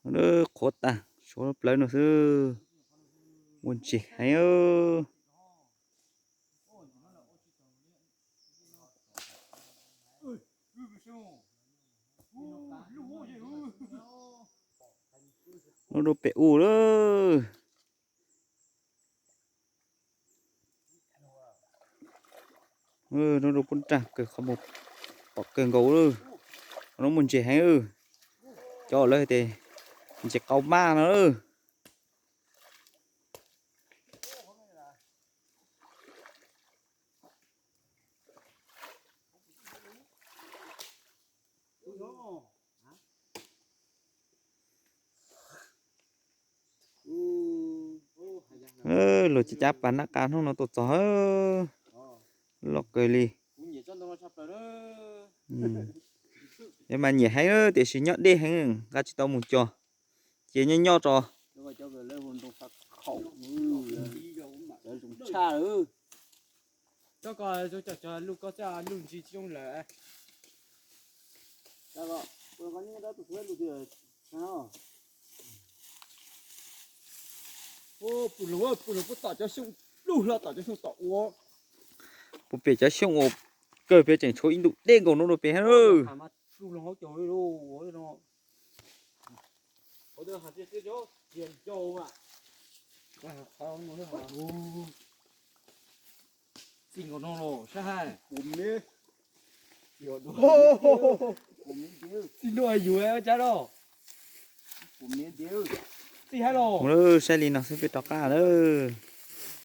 Qhuav tag, suav plawv no xwb. Muaj ntses heev. Nub rau pem u lawm. Nub rau pub nrag kawg, qhov muag pom kawg nkaus lawm. Nub muaj ntses heev. Cov lawv tias ntses qau maj no lawm. Luag cab cab pas nab qa hnub no tuaj txog loj kawg li. Yog mas nyiam heev tiam sis nyob deb heev nqa tsis tau mus cog. Ces nyob nyob tso. Pus lug, pus lug kuj tom cov xyoob lug hlo tom cov xyoob tom ua. Puas pem cov xyoob uas kawg pem tseem tshuav ib ntus dej nkaus no rau pem. Txij nua yuav cab los. Txij hab los. Saib li no xwb peb rov qab lawm.